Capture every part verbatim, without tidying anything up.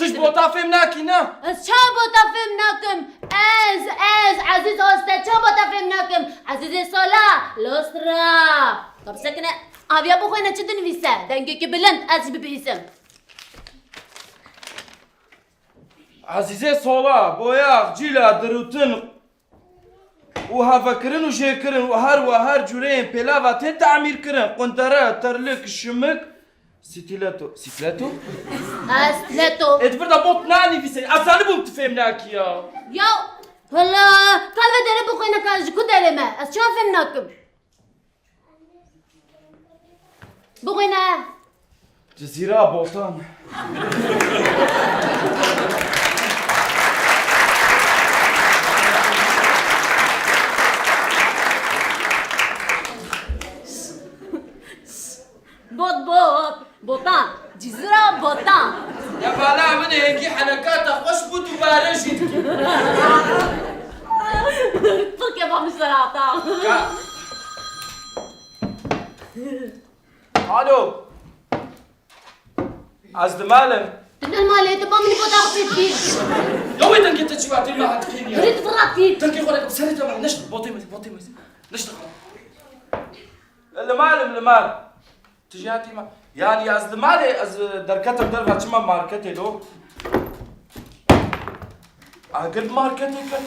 Ji bo ta fêm nakî, ne? Ez ça bo ta fêm nakim? Ez, ez, Ezîz Oste, ça bo ta fêm nakim? Ezîzê Sola, Lostra. Ka bisekine, aviya bixwîne çi dinivîse? Dengekî bilind, ez jî bibihîsim. Ezîzê Sola, boyax, cîla, dirûtin, û hevekirin û jêkirin û her we her cûreyên pêlava tên tamîrkirin, qundere, terlik, şimik, stîleto. Stîleto? Ha, stîleto. Ê, di vir de bot nanivîse. Ez zanibûm tu fêm nakî ya. Ya, wela, ka li vê derê bixwîne ka ji ku derê me? Ez çawa fêm nakim? Bixwîne. Cizîra Botan. Bot, bot, Botan. Cizîra Botan. Ya bala min hêgî henekata xweş bû, dubare jî dikî. Tirkê bamiş serata. Ka- Alo. Ez li mal im. Tu ne malê, tu ba min bota xwe pê dikî. Ya wê dengê te çi wa tê me hat kî ya? Rê tu vira kî. Dengê xwe reke bi serê te me. Neşt, botê me, botê me. Neşt. Li mal im, li mal. Tu jî hatî me. Yanî ez li malê, ez derketim derve çima marketê lo. Agir marketê ket.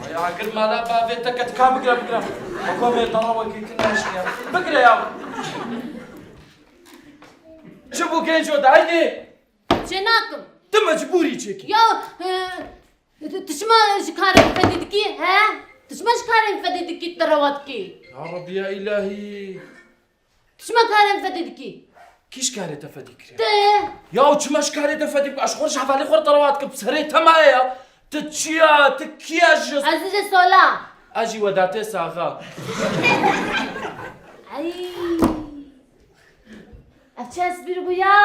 Ay agir mala bavê te ket, ka bigre, bigre. Bako vê dara wekî kin neşiya. Bigre ya. Çi bû genco, daydê? Çê nakim. Tu mecbûrî çêkî. Ya, e, tu, tu çima ji karê fedî dikî, he? Tu çima ji karê fedî dikî, tu rewa dikî? Ya Rabbi ya îlahî. Tu çima karê fedî dikî? Kî ji karê te fedî kiriye? Tu. Ya û çima ji karê te fedî bike? Ez xwe ji hevalê xwe re te rewa dikim. Serê te maye ya. Tu çi ya? Tu kî ya ji? Ezîzê Sola. Ez jî Wedatê Saxa. Ay. Ev çi espîr bû ya?